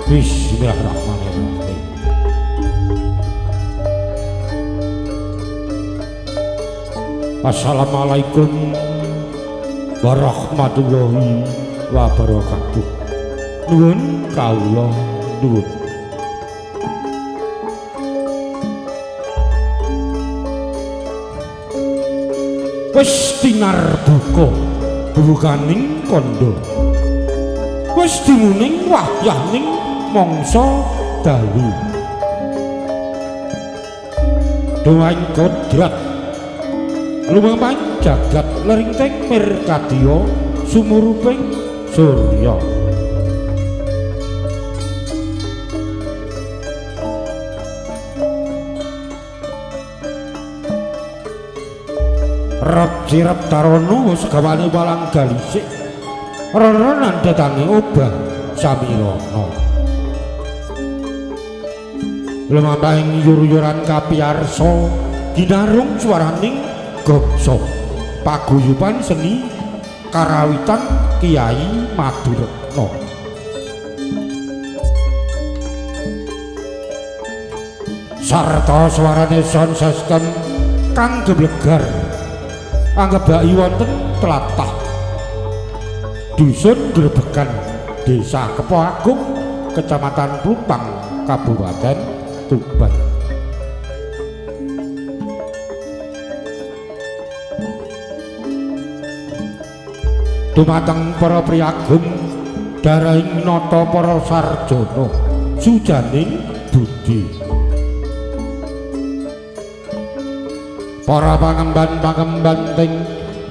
Bismillahirrahmanirrahim. Assalamualaikum warahmatullahi wabarakatuh. Nuwun kawula nuwun. Wis tinarbuka bubukaning kandha. Wis dimuning wahyaning mangsa dalu. Doaing kodrat lumampahing jagat leringting mirkadya sumuruping surya. Rep sirep tarana segawane walang galisik rerenan datange obah samirana. Lumampahing yur-yuran kapiyarsa ginarung swaraning gongso paguyuban seni karawitan Kiai Maduretno. Sarta swarane sound system kang geblegar angebaki wonten tlatah Dusun Grebegan, Desa Kepoh Agung, Kecamatan Plumpang, Kabupaten Tuban. Dumateng para priyagung darahing nata para sarjana sujaning budi. Para pangemban-pangemban ting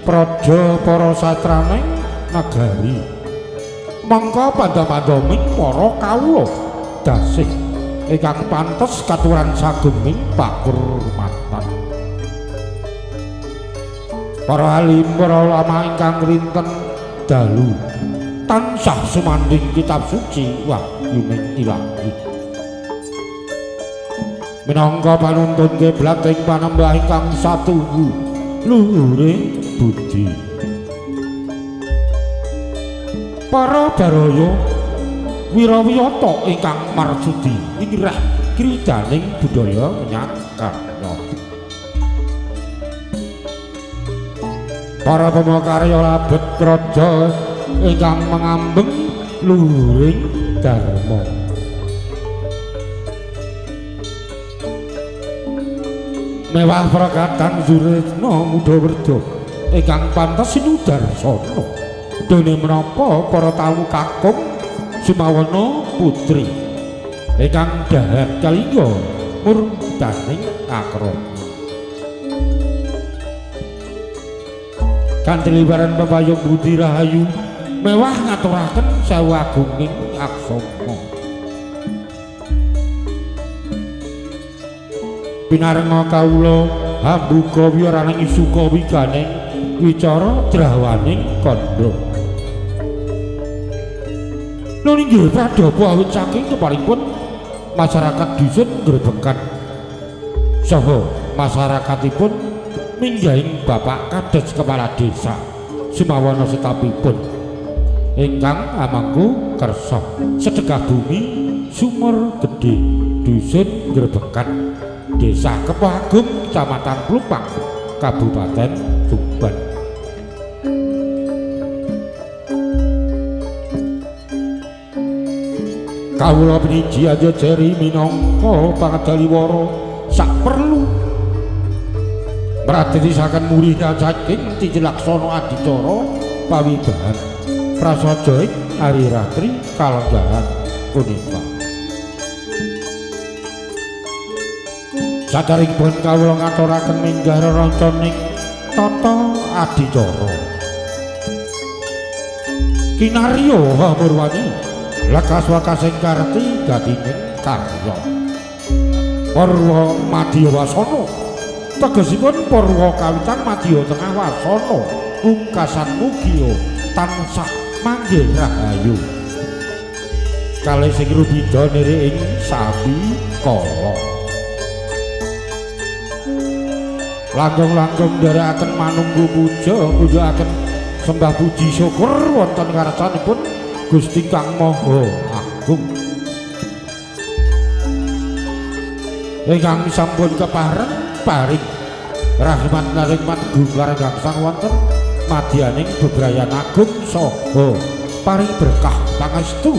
praja para satraning nagari. Mangka pandha-pandhaming para kawula dasih ingkang pantes katuran sagunging pakurmatan. Para alim, para ulama ingkang rinten dalu tansah sumandhing kitab suci wahyuning ilahi. Minangka panuntun kiblat ing panembah ingkang satuhu luhure budi. Para baraya wirawiyata ingkang marsudi ingrah kridaning budaya menyang karya. Para pemakarya labet praja ingkang mengambeng luhuring dharma. Mewah prekatan Suresna muda werda ingkang pantes sinudarsana. Dene menapa para tamu kakung Sumawana putri ingkang dahat kalingga murdaning akrama. Kanthi libaran pepayung budi rahayu mewah ngaturaken sewu agunging aksama. Pinarenga kawula hambuka wiyaraning suka wiganing wicara drawaning kandha. Nun inggih pradapa awit saking keparipun masyarakat dusun Grebegan saha masyarakatipun minggahing Bapak Kades Kepala Desa Sumawana setapipun ingkang amangku kersa sedekah bumi Sumur Gedhe Dusun Grebegan, Desa Kepoh Agung, Kecamatan Plumpang, Kabupaten Tuban. Kawula piniji aja jeri minangka pangedaliwara sak perlu mratitisaken murih saking titilaksana adicara pawibahan prasaja ing ari ratri kalenggahan punika. Sadaringipun kawula ngaturaken minggah rerancaning tata adicara. Kinarya Hamurwani lekas wekasing karti gatining karya. Purwa Madya Wasana tegesipun purwa kawitan madya tengah wasana pungkasan mugia tansah manggih rahayu. Kalih sing rubida niri ing sami kala. Langkung-langkung nderekaken manunggu puja ngunjukaken sembah puji syukur wonten ngarsanipun Gusti Kang Maha Agung. Ingkang sampun kepareng paring rahmat narikmat gunglar gangsang wonten madyaning bebrayan agung saha paring berkah pangestu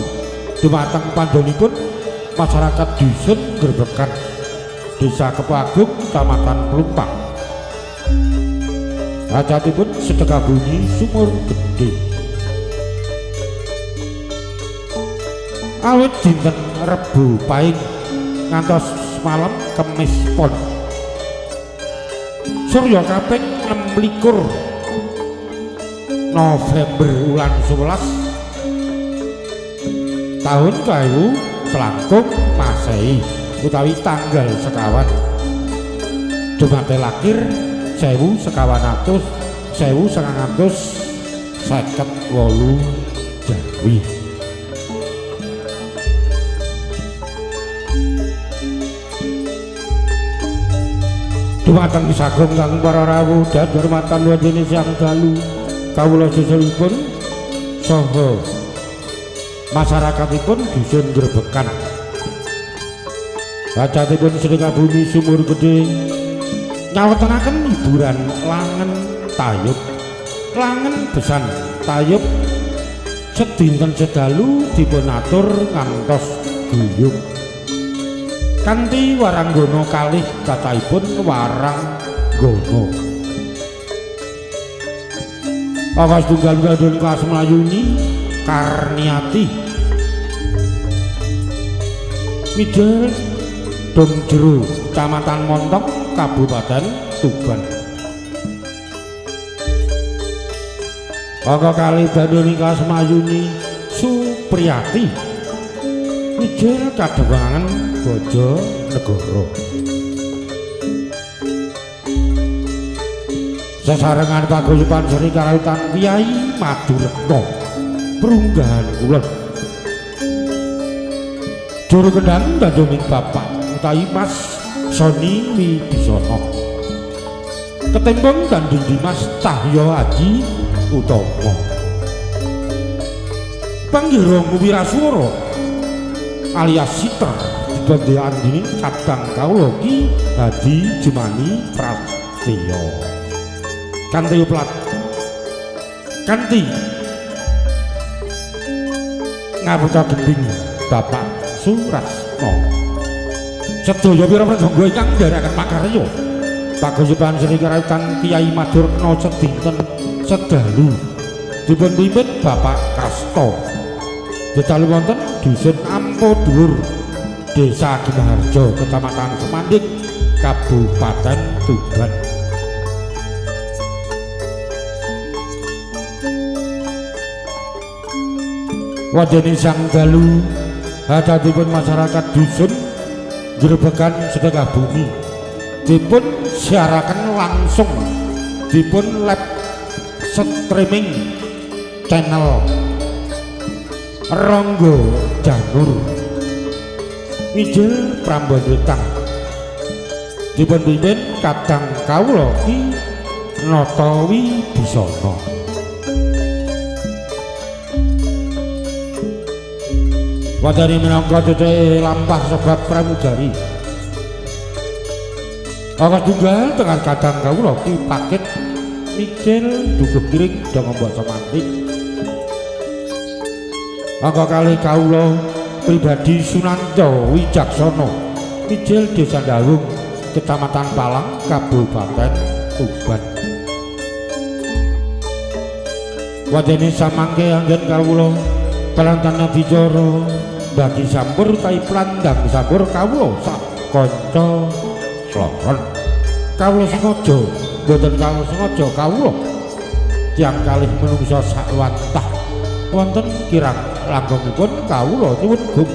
dumateng pandonipun masyarakat dusun Grebekan, Desa Kepuh Agung, Kecamatan Plumpang. Hajatipun sedekah bumi Sumur Gedhe. Awit dinten Rebo Pahing ngantos malam Kemis Pon. Surya kaping 26 November wulan 11 tahun 2000 selangkung Masehi utawi tanggal sekawan Jumate lakir sewu sekawan atus sewu sangang atus seket wolu Jawi. Dumateng sagung kang para rawuh dan hormatan wonten siang dalu kawula susulipun saha masyarakatipun dusun Grebekan. Hajatipun sedekah bumi Sumur Gedhe nyawetenaken hiburan langen tayub, langen besan tayub sedinten sedalu dipun atur ngantos guyub. Kanthi waranggana kalih cacahipun waranggana. Awas tunggal gadhun Kasmayuni Karniati Mijil Dongjero, Kecamatan Montong, Kabupaten Tuban. Angka kalih Bandoni Kasmayuni Supriyati Mijil Kadewangan Bojonegoro. Sesarengan paguyuban Sri Karawitan Kyai Maduretno Prunggahan Kulon. Juru kendang dandoning Bapak utawi Mas Sony Wibisono. Ketembung danding Dimas Cahyo Aji Utomo. Panggirong Wiraswara alias Siter dibandhe andini kadang kawula Ki Hadi Jumani Prasetyo. Kanthi plat kanthi ngaputa gending Bapak Surasno. Sedaya pira-pira ingkang ndherekaken makarya paguyuban Sri Karawitan Kyai Madurna sedinten sedalu dipun pimpin Bapak Kasto. Dedalu wonten Dusun Ampo Dhuwur, Desa Gimaharjo, Kecamatan Semanding, Kabupaten Tuban. Wondene sang dalu hajatipun masyarakat dusun Grebekan sedekah bumi dipun siaraken langsung dipun live streaming channel Ronggo Janur Mijil Prambon Wetan dipun pimpin kadang kawula Ki Nata Wibisono. Wadani minangka ceceke lampah sebab pramugari. Awas tunggal tengah kadang kawula Ki Pakit Mijil dukuh kiring dong mbok semantik. Angka kalih kawula pribadi Sunanto Wijaksono Mijil Desa Dawung, Kecamatan Palang, Kabupaten Tuban. Wadene samangke anggen kawula pelantan bicara bagi sampur tai plandang sampur kawula sak kanca kloron. Kawula sengaja mboten kawula sengaja kawula tiyang kalih menungsa sak wantah wonten kirang langkungipun kawula nyuwun gung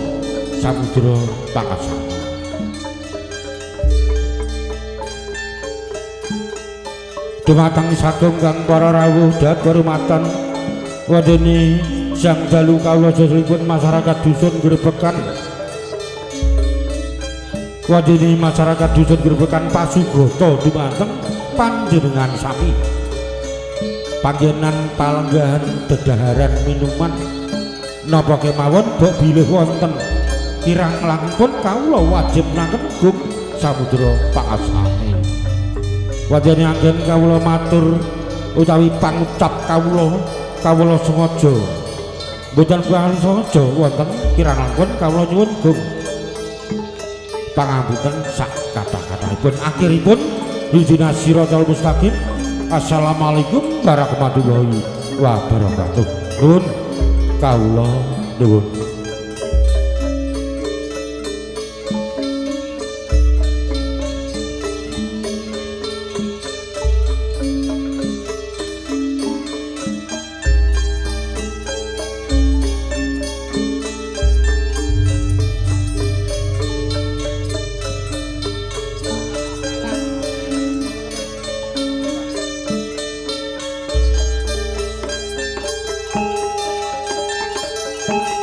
samudra pangasan. Dumateng sagung kang para rawuh dat hormatan wondene sang dalu kawula jasalipun masyarakat dusun Grebekan. Wondene masyarakat dusun Grebekan pasugata dumateng panjenengan sami. Panggenan palenggahan dedaharan minuman napa kemawon bok bilih wonten kirang langkung kawula wajib naken gung samudra pangasane. Wajane anggen kawula matur utawi pangucap kawula, kawula sengaja mboten kuwali sengaja wonten kirang langkung kawula nyuwun gung pangapunten sak kathah-kathahipun. Akhiripun ihdinas siratal mustaqim. Assalamualaikum warahmatullahi wabarakatuh. Nuwun kawula nuwun. Thank